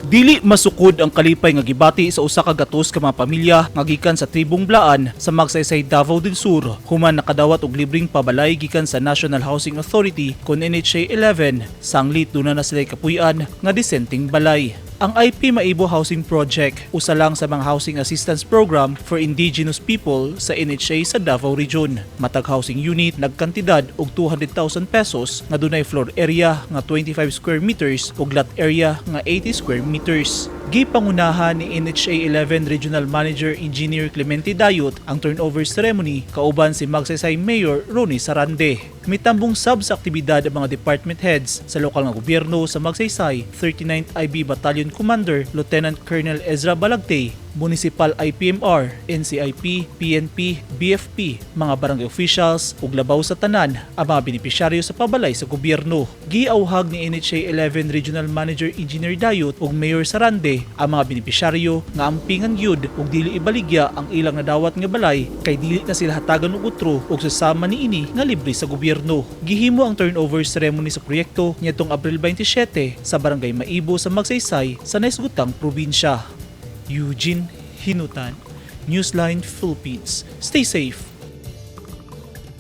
Dili masukod ang kalipay nga gibati sa 100 ka mga pamilya nga gikan sa tribong Blaan sa Magsaysay, Davao del Sur, human nakadawat og libreng pabalay gikan sa National Housing Authority kon NHA 11, sanglit duna na sila kapuy-an nga disenteng balay. Ang IP Maibo Housing Project usa lang sa mga housing assistance program for indigenous people sa NHA sa Davao Region. Matag housing unit nagkantidad og 200,000 pesos nga dunay floor area nga 25 square meters ug lot area nga 80 square meters. Gipangunahan ni NHA 11 Regional Manager Engineer Clemente Dayot ang turnover ceremony kauban si Magsaysay Mayor Ronnie Sarande. Mitambong sab sa aktibidad ang mga department heads sa lokal nga gobyerno sa Magsaysay, 39th IB Battalion Commander Lieutenant Colonel Ezra Balagtey, Municipal IPMR, NCIP, PNP, BFP, mga barangay officials ug labaw sa tanan ang mga benepisyaryo sa pabalay sa gobyerno. Giauhag ni NHA 11 Regional Manager Engineer Dayot ug Mayor Sarande ang mga benepisyaryo nga ampingan gyud ug dili ibaligya ang ilang nadawat nga balay kay dili na sila hatagan og utro ug sasama niini nga libre sa gobyerno. Gihimo ang turnover ceremony sa proyekto niadtong Abril 27 sa Barangay Maibo sa Magsaysay sa naisgutang probinsya. Eugene Hinutan, Newsline Philippines. Stay safe.